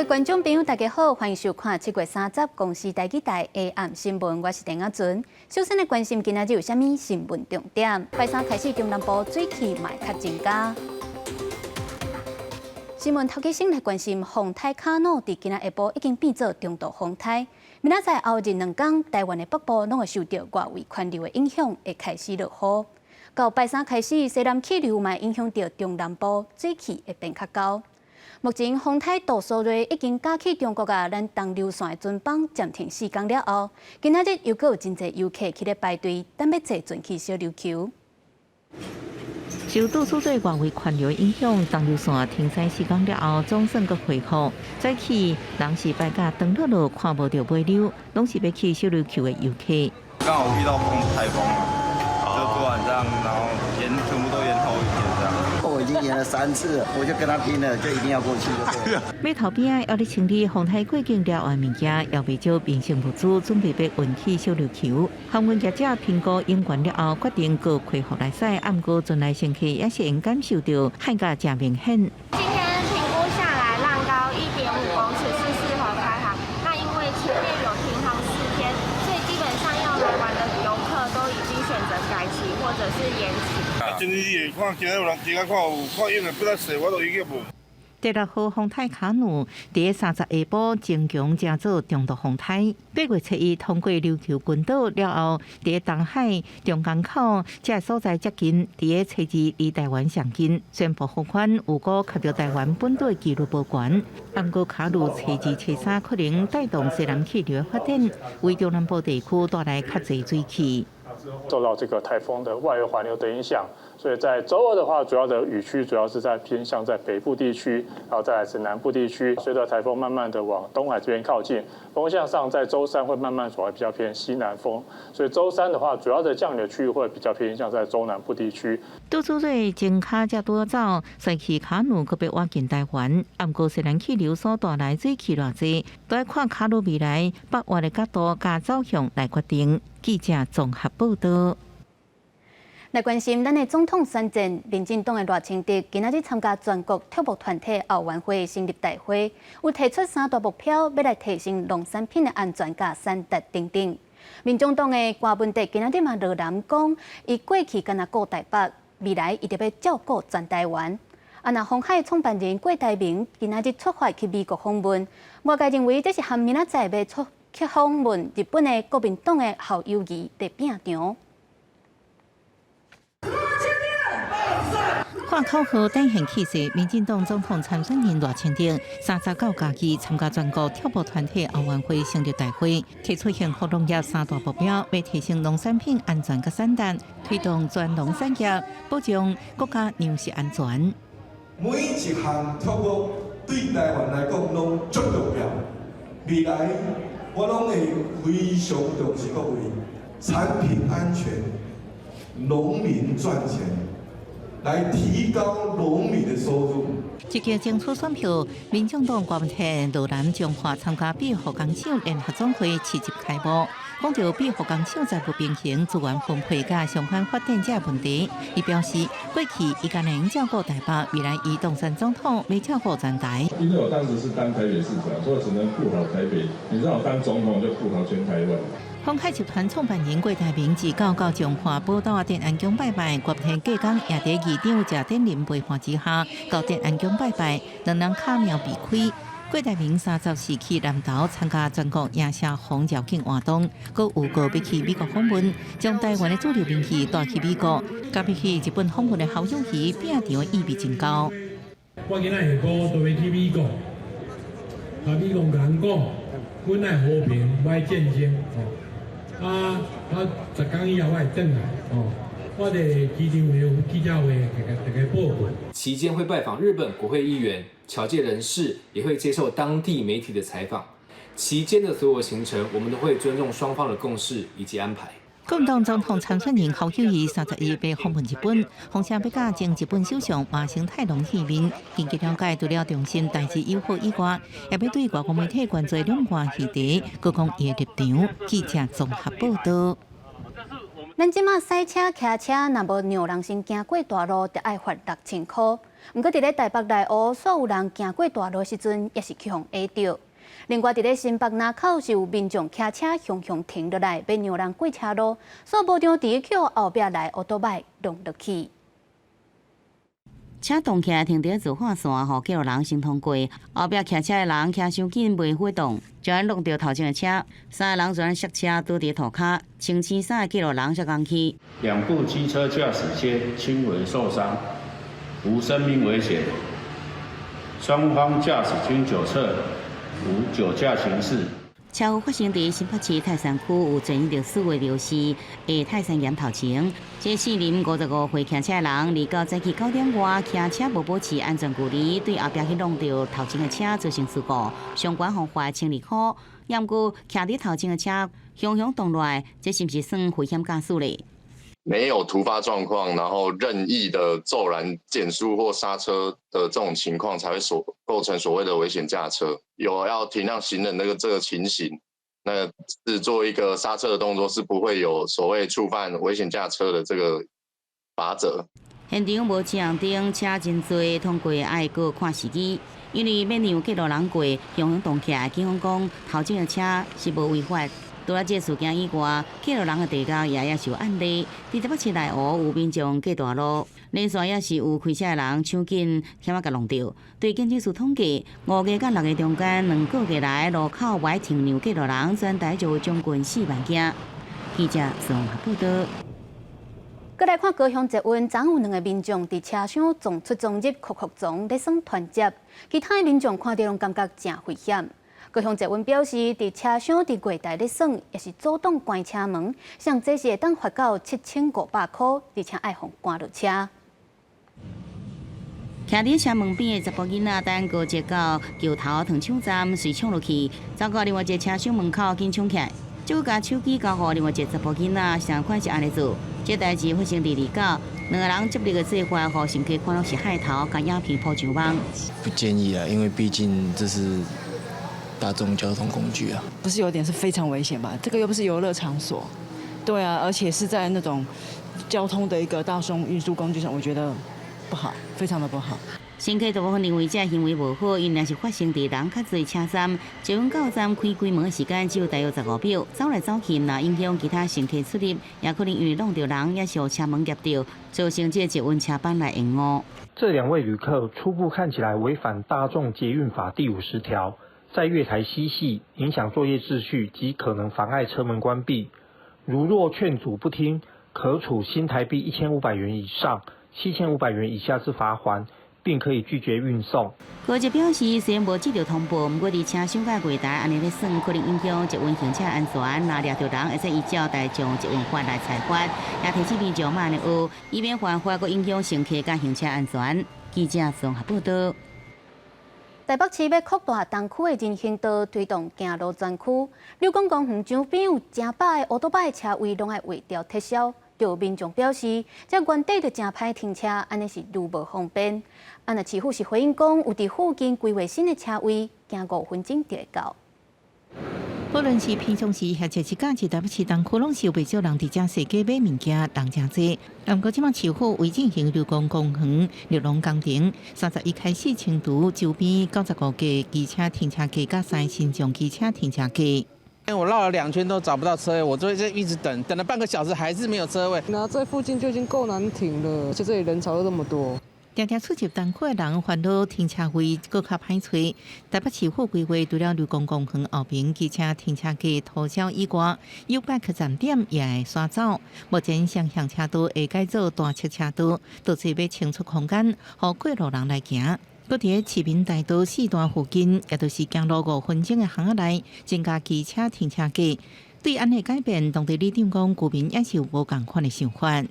位觀眾朋友，大家好，歡迎收看7月30公視台語台下暗新聞，我是鄧阿純。首先來關心今仔日有啥物新聞重點？拜三開始，中南部水汽嘛會較增加。新聞頭起先來關心風颱卡努，佇今仔下晡已經變做中度風颱。明仔載後日兩工，台灣的北部攏會受著外圍環流的影響，會開始落雨。到拜三開始，西南氣流嘛影響著中南部，水汽會變較高。目前風颱杜蘇芮已經駕去中國啊，咱東流線的船班暫停4工了後，今仔日又閣有真濟遊客去咧排隊，等欲坐船去小琉球。受杜蘇芮外圍環流影響，東琉線停駛四工了後，總算閣恢復。早起人是排甲長落落，看無著尾溜，攏是欲去小琉球的遊客。剛好遇到風颱風，就突然這樣，然後延全部都延後一天這樣。我已經延了三次了，我就跟他拼了，就一定要過去就對了。碼頭邊仔猶咧清理風颱過境了後的物件，也袂少民生物資準備欲運去小琉球。航運業者評估湧懸了後，決定閣恢復來駛，毋過船內乘客也是會感受著旱甲誠明顯。今天評估下來，浪高1.5公尺是適合開航。那因為前面有停航4天，所以基本上要來玩的遊客都已經選擇改期或者是延期。今日你會看，今日有人今仔看有看湧的比較細，我都已經無。第六號風颱卡努佇30下晡增強成做中度風颱，8月7日通過琉球群島了後，佇東海長江口這所在接近，佇初二離台灣上近，宣布放寬有估及著台灣本島的幾率無懸。毋過卡努初二、初三可能帶動西南氣流的發展，為中南部地區帶來較濟水汽。受到這個颱風的外圍環流的影響，所以在週二的話，主要的雨區主要是在偏向在北部地區，然後再來是南部地區。隨着颱風慢慢的往東海這邊靠近，風向上在週三會慢慢轉為比較偏西南風，所以週三的話，主要的降雨的區域會比較偏向在中南部地區。杜蘇芮前跤才拄走，西去卡努閣欲倚近台灣，毋過西南氣流所帶來水汽偌濟，都愛看卡努未來北倚的角度佮走向來決定。記者綜合報道。來關心咱的總統選戰，民進黨的賴清德今仔日參加全國畜牧團體後援會成立大會，有提出三大目標，欲來提升農產品的安全佮產值等等。民眾黨的柯文哲今仔日嘛落南講，伊過去干焦顧台北，未來伊就欲照顧全台灣。啊，若鴻海創辦人郭台銘今仔日出發去美國訪問，外界認為這是和明仔載欲出去訪問日本的國民黨的侯友宜佇拼場。喊口號展現氣勢，民進黨總統參選人賴清德30九家己參加全國畜牧團體後援會成立大會，提出幸福農業三大目標，欲提升農產品安全佮產值，推動全農產業，保障國家糧食安全。每一項畜牧對台灣來講攏足重要，未來我攏會非常重視各位產品安全、農民賺錢，來提高農民的收入。積極爭取選票，民進黨柯文哲落南彰化參加庇護工廠聯合總會市集開幕，講著庇護工廠財務平衡、資源分配佮相關發展這問題。伊表示，過去伊干焦照顧台北，未來伊當選總統欲照顧全台。因為我當時是當台北市長，所以只能顧好台北。你讓我當總統，就顧好全台灣。鴻海集團創辦人郭台銘自九到彰化寶島啊鎮安宮拜拜，決定隔工也佇議長謝典林陪伴之下，到鎮安宮拜拜，兩人敲暝避開。郭台銘34去南投參加全國椰社紅繞境活動，閣預告欲去美國訪問，將台灣的主流民意帶去美國，佮欲去日本訪問的侯友宜拼場意味真高。我今仔下晡就欲去美國，共美國人講，阮愛和平，無愛戰爭。啊！我10工以後我會轉來，哦，我佇機場會有記者會，共大家報告。期間會拜訪日本國會議員、僑界人士，也會接受當地媒體的採訪。期間的所有行程，我們都會尊重雙方的共識以及安排。國民黨總統參選人侯友宜31欲訪問日本，風聲欲佮前日本首相麻生太郎見面。根據了解，除了重申台日友好以外，也欲對外國媒體關注兩岸議題，閣講伊的立場。記者綜合報道。咱這馬駛車、騎車，若無讓人先行過大路，就愛罰6000箍。毋過佇咧台北內湖，煞有人行過大路時陣，也是去予挨著。另外，佇咧新北林口是有民眾騎車雄雄停落來，欲讓人過車路，煞無著佇去予後壁來烏多擺撞落去。車動起來停佇造化線，予過路人先通過。後壁騎車的人騎傷緊袂活動，就按挵著頭前的車，三个人就按摔車倒佇塗跤，穿青衫的過路人才講去。兩部機車駕駛皆輕微受傷，無生命危險。雙方駕駛均酒測無酒駕情事。車禍發生佇新北市泰山區，有全日歷史的鬧市的泰山岩頭前。這四名55歲騎車的人，二九早起9點外騎車無保持安全距離，對後壁去挵著頭前的車造成事故，相關予罰1200塊。毋過騎佇頭前的車雄雄動落來，這是毋是算危險駕駛咧？沒有突發狀況，然後任意的驟然減速或剎車的這種情況，才會所構成所謂的危險駕車。有要停讓行人那個這個情形，那是做一個剎車的動作，是不會有所謂觸犯危險駕車的這個罰則。現場無紅燈，車真濟，通過愛閣看時機，因為欲讓過路人過，雄雄動起來，警方講頭前的車是無違法。除了這個事件以外，過路人的地交也是有案例。佇台北市內湖有民眾過大路，連續也是有開車的人搶緊，險仔共挵著。對警政署統計，5月佮6月中間2個月來，路口無愛停讓過路人，全台就有將近4萬件。記者綜合報道。閣來看高雄捷運，昨有兩个民眾佇車廂撞出撞入，哭哭撞咧耍團結，其他的民眾看著攏感覺誠危險。高雄捷運表示，佇車廂佇月台咧耍，抑是阻擋關車門，像這是會當罰到7500箍，而且愛予趕落車。徛佇車門邊的查埔囡仔，等高捷到橋頭糖廠站，隨衝落去，走到另外一个車廂門口，緊衝起來，就共手機交予另外一个查埔囡仔，相款是按呢做。這代誌發生佇二九，兩个人接力的做法，予乘客看攏是害頭，共影片鋪上網。不建議啊，因為畢竟這是大眾交通工具啊。不是有點是非常危險吧？這個又不是遊樂場所，對啊，而且是在那種交通的一個大眾運輸工具上，我覺得不好，非常的不好。乘客大部分認為這行為無好，因為若是發生佇人較濟車站，捷運到站開關門的時間只有大約15秒，走來走去，若影響其他乘客出入，也可能因為挵著人，抑是予車門夾著，造成這個捷運車班來延誤。這兩位旅客初步看起來違反大眾捷運法第50條，在月台嬉戲，影響作業秩序及可能妨礙車門關閉。如若勸阻不聽，可處新台幣1500元以上7500元以下之罰鍰。並可以拒絕運送。高捷表示，雖然無接著通報，毋過佇車廂佮月台按呢咧耍，可能影響捷運行車安全。若掠著人，會使依照大眾捷運法來裁罰。也提醒民眾莫按呢學，以免犯法，閣影響乘客佮行車安全。記者綜合報道。台北市欲擴大東區的人行道，推動行路專區。柳公公園周邊有成百个烏多擺的車位，攏愛劃掉撤銷。有民眾表示，這原底就誠歹停車，按呢是愈無方便。啊，若市府是回應講，有佇附近規劃新的車位，行5分鐘就會到。不論是平常時或者是假日，台北市東區攏是有袂少人佇遮踅街買物件，人誠濟。毋過這馬市府為進行柳公公園綠廊工程，31開始清除周邊95個機車停車格，佮三新增機車停車格。我繞了2圈都找不到車位，我就一直等，等了半個小時還是沒有車位。那這附近就已經夠難停了，而且這裡人潮又那麼多。定定出入東區的人煩惱停車位閣較歹揣。台北市府規劃除了柳公公園後邊機車停車格塗銷以外，YouBike 站點也會徙走。目前雙向車道會改做單側車道，導致欲清出空間，予過路人來行。閣佇市民大道四段附近，也就是行路5分鐘的巷仔內，增加機車停車格。對按呢改變，當地里長講，居民也是有無仝款的想法。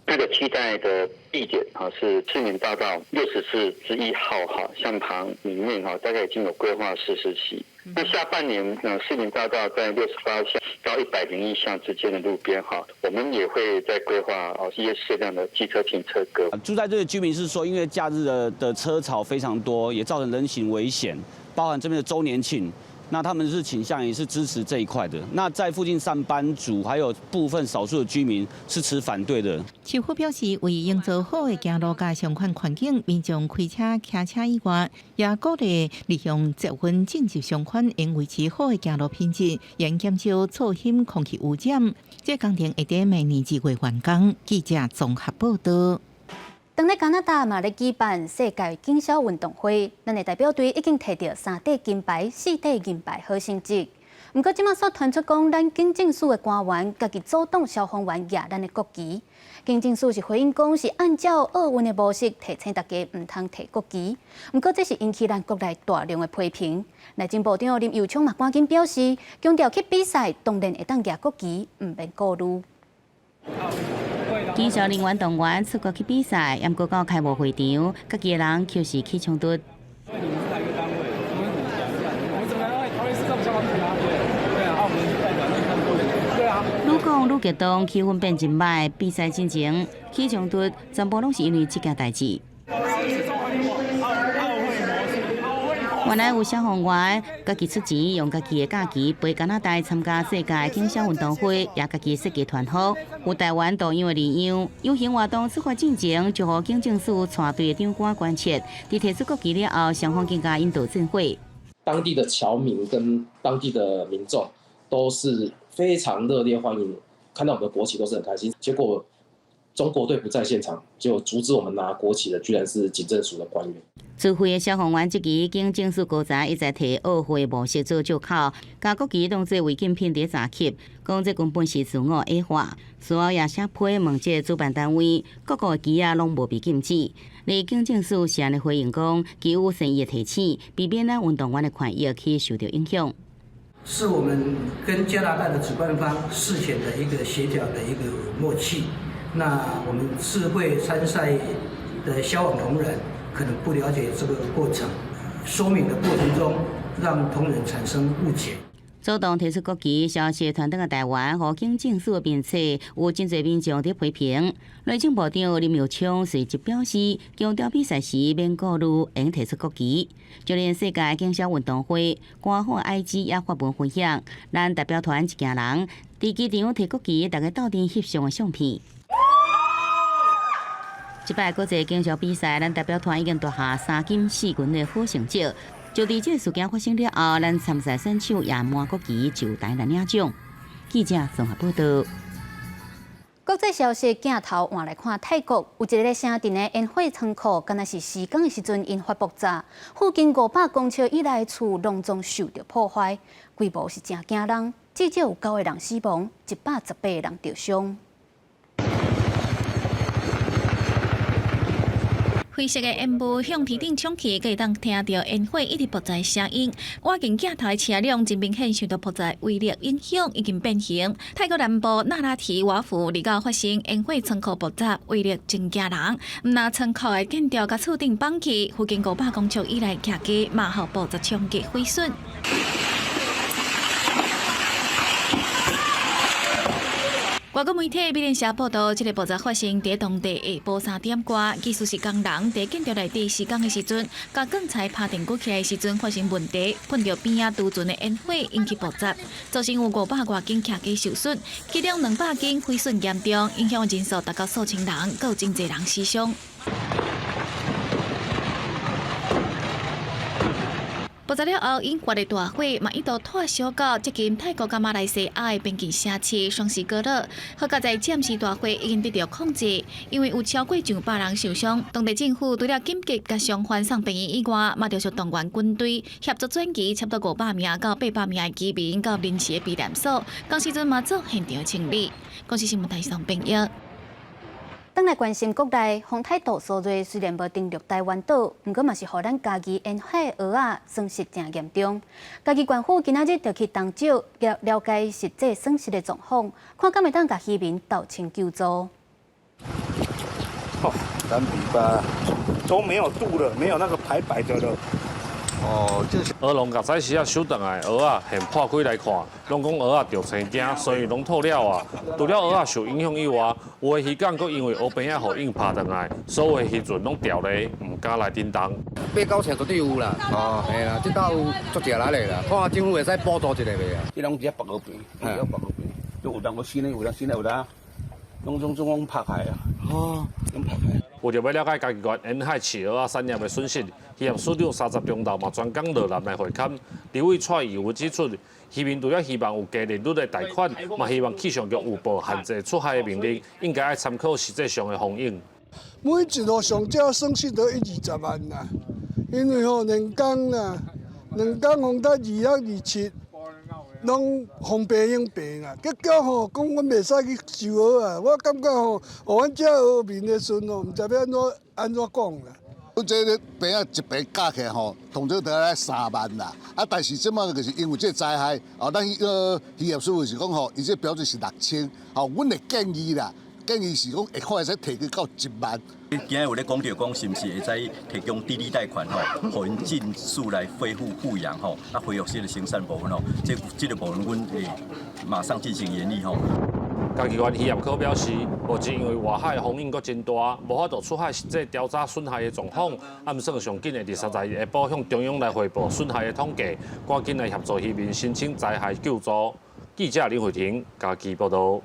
這個替代的地點哈是市民大道64之1號哈巷旁裡面哈，大概已經有規劃40席。那下半年呢，市民大道在68巷到101巷之間的路邊哈，我們也會再規劃哦一些適量的機車停車格。住在這個居民是說，因為假日的車潮非常多，也造成人行危險，包含這邊的週年慶，那他們是傾向於是支持這一塊的。那在附近上班族還有部分少數的居民是持反對的。市府表示，為營造好的行路佮相款環境，民眾開車、騎車以外，也鼓勵利用捷運進入相款，應維持好的行路品質，應減少噪音、空氣污染。這工程會佇明年2月完工。記者綜合報道。當咧加拿大嘛咧舉辦世界警消運動會，咱的代表隊已經提著三塊金牌、四塊銀牌好成績。毋過這馬煞傳出講，咱警政署的官員家己阻擋消防員攑咱的國旗。警政署是回應講，是按照奧運的模式提醒大家毋通提國旗。毋過這是引起咱國內大量的批評。內政部長林右昌嘛趕緊表示，強調去比賽當然會當攑國旗，毋免顧慮。警消人員動員出國去比賽，毋過到開幕會場，家己的人卻是起衝突。愈講愈激動，氣氛變真歹。比賽進前起衝突，全部攏是因為這件代誌。原來有消防員家己出錢，用家己的假期飛加拿大參加世界警消運動會，也家己設計團服。有台灣同樣的理由，遊行活動出發進前，就予警政署帶隊的長官關切。佇提出國旗了後，雙方更加引導戰火。當地的僑民跟當地的民眾都是非常熱烈歡迎，看到我們的國旗都是很開心。結果中國隊不在現場，就阻止我們拿國旗的，居然是警政署的官員。自費的消防員質疑警政署高層一再提奧會模式做借口，共國旗當做違禁品佇查翕，講這根本是自我矮化。事後也寫批問這主辦單位，各國的旗仔攏無被禁止。而警政署是按呢回應講，給予善意的提醒，避免咱運動員的權益去受到影響。是我們跟加拿大的主辦方事前的一個協調的一個默契。那我們智慧參賽的消防同仁可能不了解這個過程，說明的過程中讓同仁產生誤解。主動提出國旗，消息傳轉到台灣，予警政署面冊有真濟民眾佇批評。內政部長林右昌隨即表示，強調比賽時免顧慮，會提出國旗。就連世界警消運動會官方 IG 也發文分享，咱代表團一行人佇機場提國旗，大家鬥陣翕相的相片。這擺國際警消比賽，咱代表團已經奪下3金4銀的好成績。就佇這個事件發生了後，咱參賽選手也滿國旗就台來領獎。記者綜合報道。國際消息鏡頭換來看泰國，有一个城鎮的煙火倉庫，敢若是施工的時陣引發爆炸，附近500公尺以內的厝攏總受著破壞，規模是誠驚人，至少有9個人死亡，118個人著傷。灰色的煙霧向天頂衝去，閣會當聽著煙火一直爆炸的聲音。倚近鏡頭的車輛真明顯受到爆炸威力影響，已經變形。泰國南部納拉提瓦府二九發生煙火倉庫爆炸，威力真驚人。毋但倉庫的建築佮厝頂崩去，附近500公尺以內徛家嘛予爆炸衝擊毀損。外國媒體美聯社報道，這個爆炸發生佇當地下晡3點外，技術是工人佇建築內底施工的時陣，共鋼材拍電鋸起來的時陣發生問題，噴著邊仔儲存的煙火引起爆炸，造成有500外間徛家受損，其中200間毀損嚴重，影響人數達到數千人，閣有真濟人死傷。爆炸了後，引發的大火嘛一度拖燒到接近泰國佮馬來西亞的邊境城市雙溪哥樂。好佳哉暫時大火已經得到控制，因為有超過上百人受傷。當地政府除了緊急共傷員送病院以外，嘛著是動員軍隊協助轉移差不多500名到800名的居民到臨時的避難所。仝時陣嘛做現場清理。公視新聞台上編譯。轉來關心國內風颱杜蘇芮雖然無登陸台灣島，毋過嘛是予咱嘉義沿海蚵仔損失誠嚴重。嘉義縣府今仔日就去東石了了解實際損失的狀況，看敢會當共漁民鬥清救助。哦，3比8都沒有渡了，沒有那個牌擺著了。哦，蚵農共早時仔收轉來，蚵仔現破開來看，攏講蚵仔著青驚，所以攏吐了啊。除了蚵仔受影響以外，有的漁港閣因為烏棚仔予湧拍轉來，所有的漁船攏掉咧，毋敢來振動。八九成絕對有啦，哦，嘿啦，這兜有足食力的啦，看下政府會使補助一下袂啊？這攏是北河邊，北河邊，有人有新的，有人新的有啦，攏拍開啊，哦，攏拍開。為著欲了解嘉義縣沿海飼蚵仔產業的損失，漁業署長30中晝嘛專工落南來會勘。立委蔡宜文指出，漁民除了希望有低利率的貸款，嘛希望氣象局有報限制出海的命令，應該愛參考實際上的風湧。每一路上少損失都一二十萬啦，因為吼兩工啦，兩工風台26、27，攏風白湧白啦。結果吼講阮袂使去收蚵仔，我感覺吼，予阮這蚵民的時陣吼，毋知欲按怎講啦。阮這個棚仔一棚加起來吼，通常得愛3萬啦。啊，但是這擺就是因為這個災害，哦，咱漁業署是講吼，伊這標準是6000，吼，阮的建議啦，建議是講會看會使提高到1萬。今日有咧講著講，是毋是會使提供低利貸款吼，予𪜶盡速來恢復復養吼，啊恢復這個生產部分吼，這個部分阮會馬上進行研議吼。嘉義縣漁業科表示，目前因為外海風湧閣真大，無法度出海實際調查損害的狀況。按算上緊會佇30日下晡向中央來匯報損害的統計，趕緊來協助漁民申請災害救助。記者林慧婷嘉義報導。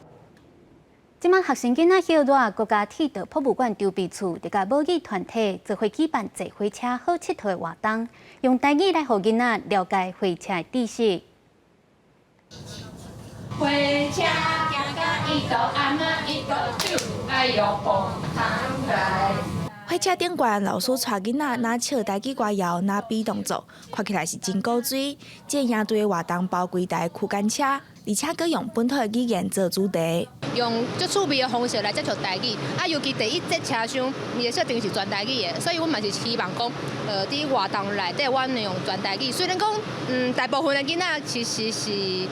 這擺學生囡仔歇熱，國家鐵道博物館籌備處就佮母語團體做伙舉辦坐火車好𨑨迌的活動，用台語來予囡仔了解火車的知識。火車行到伊都按怎伊都走，哎喲，碰窗來。火車頂懸，老師帶囡仔若唱台語歌謠，若比動作，看起來是真古錐。這個營隊的活動包規台區間車，而且閣用本土的語言做主題，用足趣味的方式來接觸台語。啊，尤其第一節車廂，伊的設定是全台語的，所以阮嘛是希望講，佇活動內底，阮會用全台語。雖然講，大部分的囡仔其實是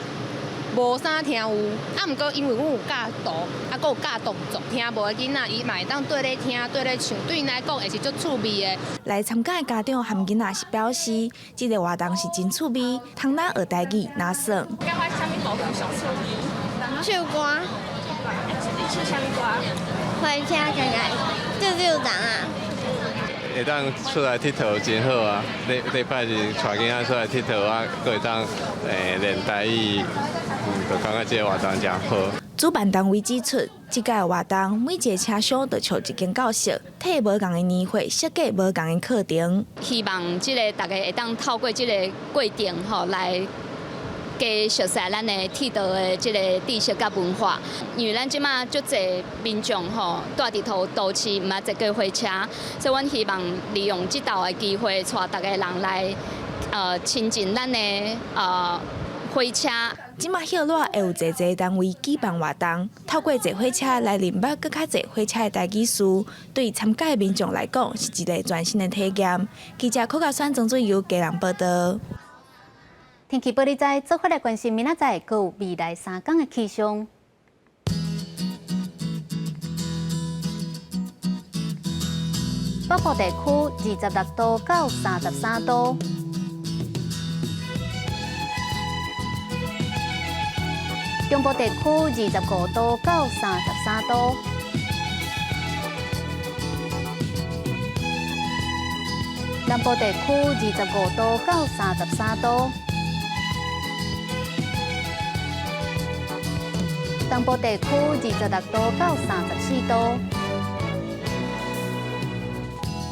無啥聽有，啊，毋過因為阮有教圖，啊，閣有教動作，聽無的囡仔伊嘛會當綴咧聽，綴咧唱，對𪜶來講會是足趣味的。來參加的家長和囡仔是表示，這個活動是真趣味，通若學台語，若耍。感覺啥物部分上趣味？唱歌。你唱啥物歌？火車行來，溜溜動啊。會當出來𨑨迌真好啊！禮禮拜日帶囡仔出來𨑨迌啊，閣會當練台語，就感覺這個活動誠好。主辦單位指出，這屆活動每一個車廂就像一間教室，提無仝的年歲設計無仝的課程。希望這个大家會當透過這個過程吼來加熟悉咱的鐵道的這個知識佮文化，因為咱這馬足濟民眾吼蹛佇都市，毋捌坐過火車，所以阮希望利用這道的機會，帶逐个人來親近咱的火車。這馬歇熱會有濟濟單位舉辦活動，透過坐火車來認捌閣較濟火車的台語詞，對參加的民眾來講是一個全新的體驗。記者柯家選、曾水由家人報導。天氣報你知，做伙來關心明仔載閣有未來3工的氣象。北部地區26度到33度，中部地區25度到33度，南部地區25度到33度，東部地區26度到34度，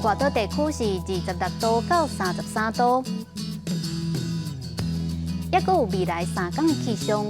外島地區是26度到33度，猶閣有未來3工的氣象。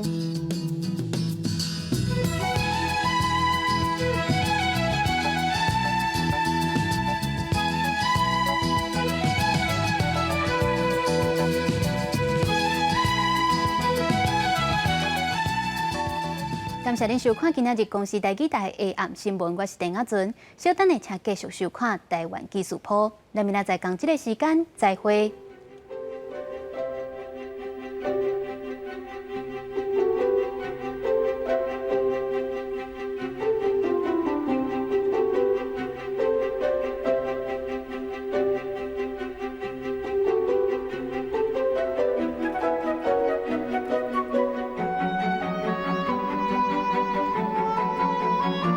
感謝您收看今仔日公視台語台下暗新聞，我是鄧阿純。稍等下，請繼續收看台灣技術鋪。咱明仔載仝這个時間再會。